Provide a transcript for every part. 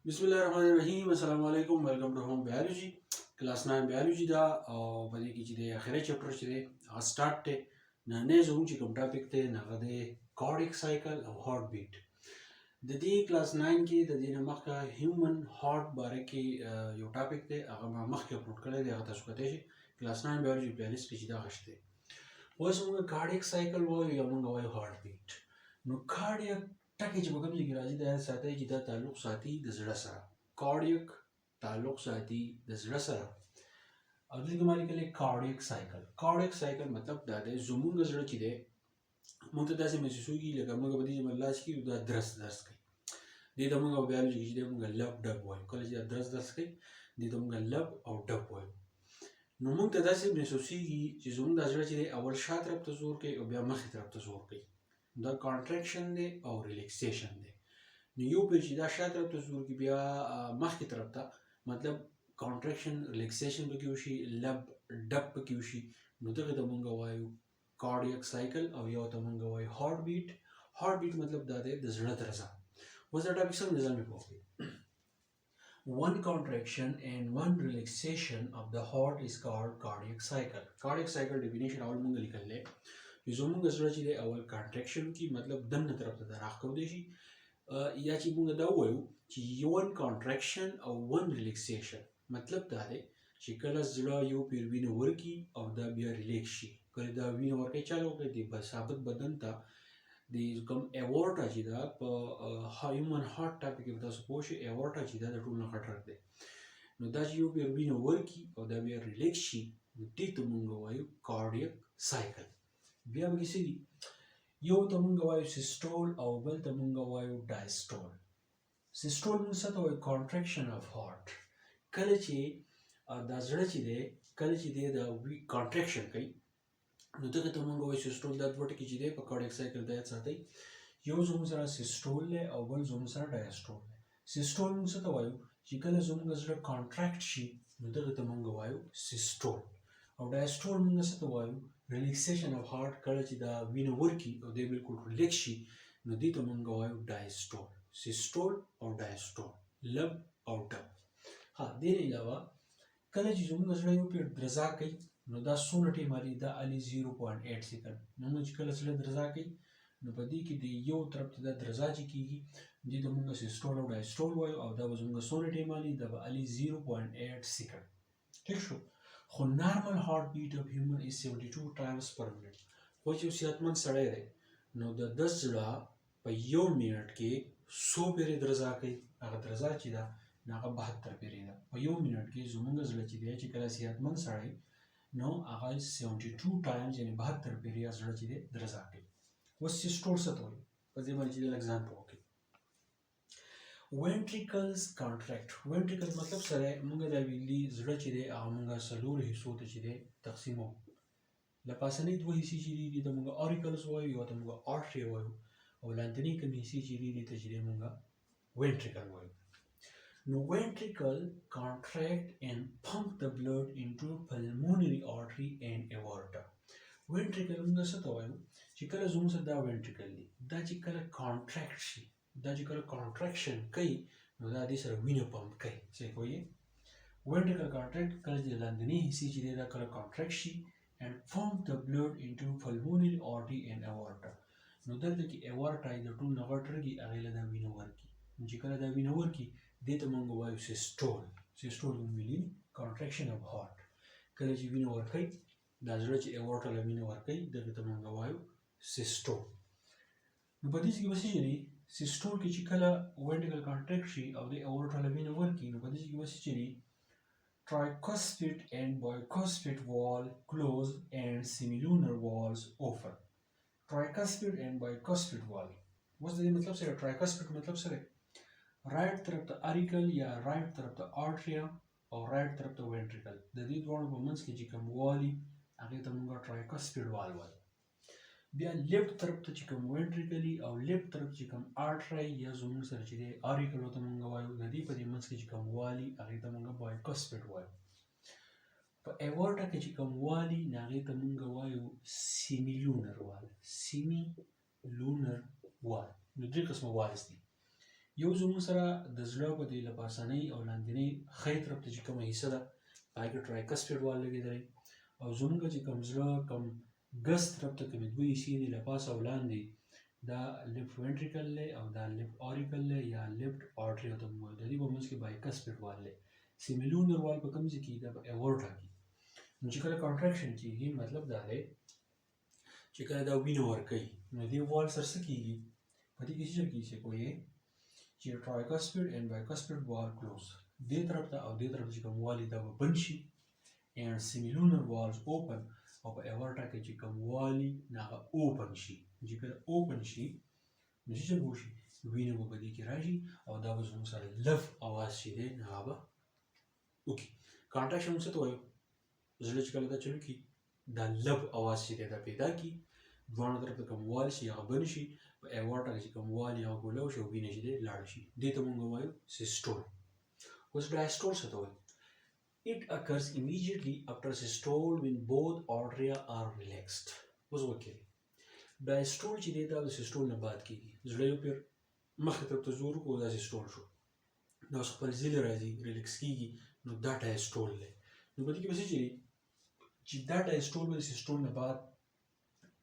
بسم الله الرحمن الرحیم. السلام علیکم. Welcome to Home Biology, class 9 biology دا او په دې کې چې د اخري چپټر چې دی، هغه سٹارټ دی. نه زموږ چې کوم ټاپک دی، هغه دی کارډیک سایکل او هارت بیټ. د دې کلاس 9 کې د دې نه مخکې هیومن هارت باره کې یو ټاپک دی، هغه ما مخکې اپلوډ کړی دی. هغه تاسو کتلی شئ کلاس 9 بیولوژي پلی لیست کې چې دا شته. اوس موږ کارډیک سایکل وایو یا موږ وایو هارت بیټ. نو کارډیک ټکی چې په کوم ځای کې راځي، دا یاد ساتئ چې دا تعلق ساتي د زړه سره. کارډیک تعلق ساتي د زړه سره او دلته ما لیکلی کارډیک سایکل. کارډیک سایکل مطلب دا دی، زمونږ زړه چې دی، موږ ته داسې محسوسوږي لکه موږ په دې باندې لاس کېږدو، دا درس درس کوي. دې ته موږ په بیولوژي کې چې دی، موږ lub dub وایو. کله چې دا درس درس کوي، دې ته موږ lub او dub وایو. نو موږ ته داسې محسوسېږي چې زموږ دا زړه چې دی، اول شا طرف ته زور کوي او بیا مخې طرف ته زور کوي. دا کانټریکشن دی او ریلیکسیشن دی. نو یو پیر چې دا شا طرف ته زور کوي، بیا مخکې طرف ته، مطلب کانټریکشن ریلیکسیشن پکې وشي، lub dub پکې وشي. نو دغه ته مونږ وایو کارډیک سایکل او یو ته مونږ وایو هارت بیټ. هارت بیټ مطلب دا دی د زړه درزا. اوس دا ټاپک څنګه ځان مې پوه کړئ. One contraction and one relaxation of the heart is called cardiac cycle. Cardiac cycle definition اول مونږ لیکل دی چې زمونږ زړه چې دی، اول کانټریکشن کی، مطلب دننه طرف ته راښکو دی شي، یا چې مونږ دا وایو چې one contraction او one relaxation، مطلب دا دی چې کله زړه یو پیر وینه ورکي او دا بیا ریلیکس شي. کله دا وینه ورکي، چاله وکړي د ثابت بدن ته، د کوم ایورټا چې دا په هیومن هارت ټاپک کې تاسو پوه شئ، ایورټا چې دا د ټولو نه غټ رګ دی. نو دا چې یو پیر وینه ورکي او دا بیا ریلیکس شي، نو دې ته مونږ وایو کارډیک سایکل. بیا به څه دي؟ یو ته مونږ وایو سیستول او بل ته مونږ وایو ډایستول. سیستول مونږ څه ته وایو؟ کانټریکشن اف هارت. کله چې دا زړه چې دی، کله چې دی دا وی کانټریکشن کوي، نو دغه ته مونږ وایو سیستول. دا دوه ټکي چې دی په کارډیک سایکل د یاد ساتئ. یو زموږ سره سیستول دی او بل زموږ سره ډایستول دی. سیستول مونږ څه ته وایو؟ چې کله زموږ زړه کانټریکټ شي، نو دغه ته مونږ وایو سیستول. او ډایستول مونږ څه ته وایو؟ ریلیکسیشن اف هارت. کله چې دا وینه ورکي او دی بالکل ریلیکس شي، نو دې ته مونږ وایو ډایستول. سیستول او ډایستول، lub او dub. ها، دې نه علاوه کله چې زموږ زړه یو پیر درزا کوي، نو دا څومره ټایم الي؟ دا الي 0.8 سیکنډ. نو موږ چې کله زړه درزا کوي، نو په دې کې د یو طرف ته دا درزا چې کیږي، دې ته موږ سیستول او ډایستول وایو. او دا به زموږ څومره ټایم الي؟ دا به الي 0.8 سیکنډ. ټیک شو؟ خو normal heart beat of human is 72 times per minute. خو چې یو صحتمند سړی دی، نو د ده زړه په یو منټ کې څو پیرې درزا کوي؟ هغه درزا چې ده، نو هغه 72 پیرې ده. په یو منټ کې زمونږ زړه چې دی، چې کله صحتمند سړی، نو هغه 72 times، یعنی 72 پیرې زړه چې دی درزا کوي. اوس سیستول څه ته وایي؟ په دې باندې چې لږ ځان پوه کړئ. Ventricles contract. Ventricles مطلب سره مونږ دا ویلي، زړه چې دی، هغه مونږ څلور حصو ته چې دی تقسیمو. له پاسنۍ دوه حصې چې دي، دې ته مونږ auricles وایو، یو ته مونږ atria وایو، او لاندنۍ کومې حصې چې دي، دې ته چې دی مونږ ventricle وایو. نو ventricle contract and pump the blood into pulmonary artery and aorta. Ventricle مونږ څه ته وایو؟ چې کله زموږ سره دا ventricle دی، دا چې کله contract شي، دا چې کله contraction کوي، نو دا دې سره وینه پمپ کوي. څه کوي؟ Ventricle contract، کله چې لاندنۍ حصې چې دی، دا کله contract شي، and pump the blood into pulmonary artery and aorta. نو دلته کې aorta د ټول نه غټ رګي، هغې له دا وینه ورکي. نو چې کله دا وینه ورکي، دې ته مونږ وایو سیستول. سیستول مونږ ویلي contraction of heart. کله چې وینه ورکوي، دا زړه چې aorta له وینه ورکوي، دغه ته مونږ وایو سیستول. نو په دې کې به څه چلی؟ سیستول کې چې کله ventricle contract شي او د aorta له وینه ورکي، نو په دې کې به څه چلی؟ Tricuspid and bicuspid valve close and semilunar valves open. Tricuspid and bicuspid valve، اوس د دې مطلب څه؟ Tricuspid مطلب څه دی؟ رایټ طرف ته auricle یا رایټ طرف ته atria او رایټ طرف ته ventricle، د دې دواړو په منځ کې چې کوم وال وي، هغې ته موږ tricuspid valve وایو. بیا لیفت طرف ته چې کوم ventricle او لیفت طرف چې کوم atria یا زموږ سره چې دی auricle ته موږ وایو، د دې په دې منځ کې چې کوم وال وي، هغې ته موږ bicuspid وایو. په ایورټا کې چې کوم وال وي، نو هغې ته موږ وایو semilunar valve. Semilunar valve. نو درې قسمه valves دي. یو زموږ سره د زړه په دې لپاسنۍ او لاندینۍ ښۍ طرف ته چې کومه حصه ده، په هغې کې ټرایکسپیډ وال لګېدلی، او زموږ چې کوم زړه کوم ګس طرف ته کومې دوه حصې دي له پاسه او لاندې، دا لیفټ وینټریکل دی او دا لیفټ اوریکل دی یا لیفټ آرټریو ته موږ وایو. د دې په منځ کې بایکسپیډ وال دی. سیمیلونر وال په کوم ځای کې؟ دا په ایورټا کې. نو چې کله کانټریکشن کیږي، مطلب دا دی چې کله دا وینه ورکوي، نو دې وال سره څه کیږي؟ په دې کې څه چل کیږي چې پوهې چې ټرایکسپیډ اینډ بایکسپیډ وال کلوز، دې طرف ته او دې طرف چې کوم وال دا به بند شي، اینډ سیمیلونر والز اوپن، او په ایورټا کې چې کوم والی نو هغه اوپن شي. چې کله اوپن شي، نو څه چل وشي؟ وینه به په دې کې راشي او دا به زموږ سره لف اواز چې دی نو هغه به وکړي. کانټراکشن موږ څه ته وایو؟ زړه چې کله دا چلو کړي، دا لب اواز چې دی دا پیدا کړي، دواړو طرف ته کوم وال شي هغه بند شي، په ایورټا کې چې کوم وال هغه ګولاو شي او وینه چې دی لاړه شي، دې ته مونږ وایو سیسټول. اوس ډایسټول څه ته وایي؟ It occurs immediately after systole when both atria are relaxed. اوس وکړئ، ډایسټول چې دی دا د سیسټول نه بعد کېږي. زړه یو پیر مخې طرف ته زور وکړو، دا سیسټول شو، دا اوس خپل ځای له راځي، ریلیکس کېږي، نو دا ډایسټول دی. نو په دې کې به څه چې دا ډایسټول به د سیسټول نه بعد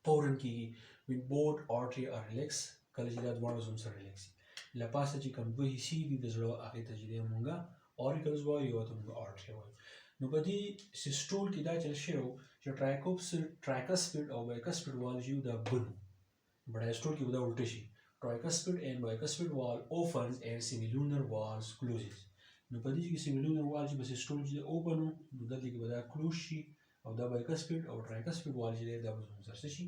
فوراً کېږي، when both artery are relaxed، کله چې دا دواړه زموږ سره ریلیکس شي. له پاسه چې کوم دوه حصې دي د زړه، هغې ته چې دی مونږه اوریکلز وایو، یو ته مونږ آرټری وایو. نو په دې سیسټول کې دا چل شوی چې ټرایکسپیډ او بایکسپیډ وال چې دا بند، په ډایسټول کې به دا الټه شي، tricuspid and bicuspid valve opens and semilunar valves closes. نو په دې کې سیمیلونر وال چې په سیسټول چې اوپن، نو دلته کې به دا کلوز شي، او دا بایکسپیډ او ټرایکسپیډ وال چې دی دا به زموږ سره څه شي؟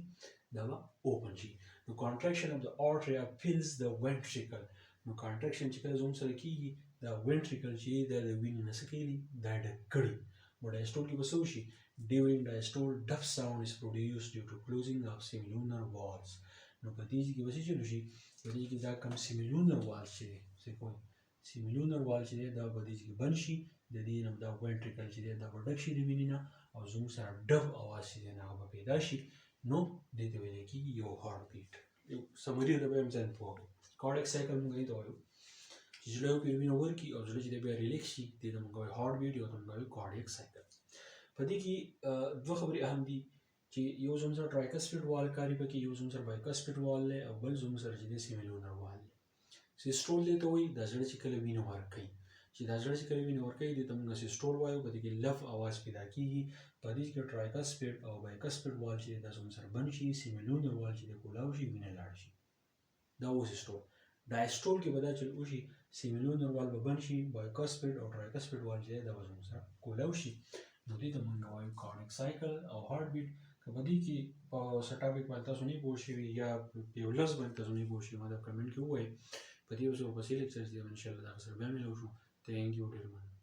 دا به اوپن شي. نو contraction of the atria fills the ventricle. نو کانټراکشن چې کله زموږ سره کیږي، دا وینټریکل چې دا د وینې نه څه کوي؟ دا ډک کړي. نو ډایسټول کې به څه وشي؟ During diastole, duff sound is produced due to closing of semilunar valves. نو په دې کې به څه چلو شي؟ په دې کې دا کم سیمیلونر والز چې دی، څه کوي، سیمیلونر وال چې دی دا په دې کې بند شي، د دې نه دا وینټریکل چې دی دا به ډک شي د وینې نه، او زموږ سره ډب اواز چې دی هغه به پیدا شي. نو دې ته ویل کېږي یو هارت بیټ. یو سمري ده، به هم ځان پوه کړي. کارډیک سایکل موږ دې ته وایو چې زړه یو پیر وینه ورکړي او زړه چې دی بیا ریلیکس شي، دې ته موږ وایو هارت بیټ، یو ته موږ وایو کارډیک سایکل. په دې کې دوه خبرې اهم دي چې یو زموږ سره ټرایکسپیډ وال کاري پکې، یو زموږ سره بایکسپیډ وال دی، او بل زموږ سره چې دی سیمیلونر وال دی. سیسټول دې ته وایي دا زړه چې کله وینه ورکوي، چې دا زړه چې کله وینه ورکوي، دې ته موږ سیسټول وایو. په دې کې لف اواز پیدا کیږي. په دې کې ټرایکسپیډ او بایکسپیډ وال چې دا زموږ سره بند شي، سیمیلونر وال چې د کولاو شي، وینه لاړ شي، دا و سیسټول. ډایسټول کې به دا چل وشي، سیمیلونر وال به بند شي، بایکسپیډ او ټرایکسپیډ وال چې دا به زموږ سره کولاو شي. نو دې ته موږ وایو کارډیک سایکل او هارت بیټ. که په دې کې په څه ټاپک باندې تاسو نه پوه شوي یا په یو لفظ باندې تاسو نه پوه شوي، ما دا کمنټ کې ووایئ. په دې اوس ورپسې لیکچر دی، ان شاء الله دا سره بیا ملو شو. Thank you، ډېر مننه.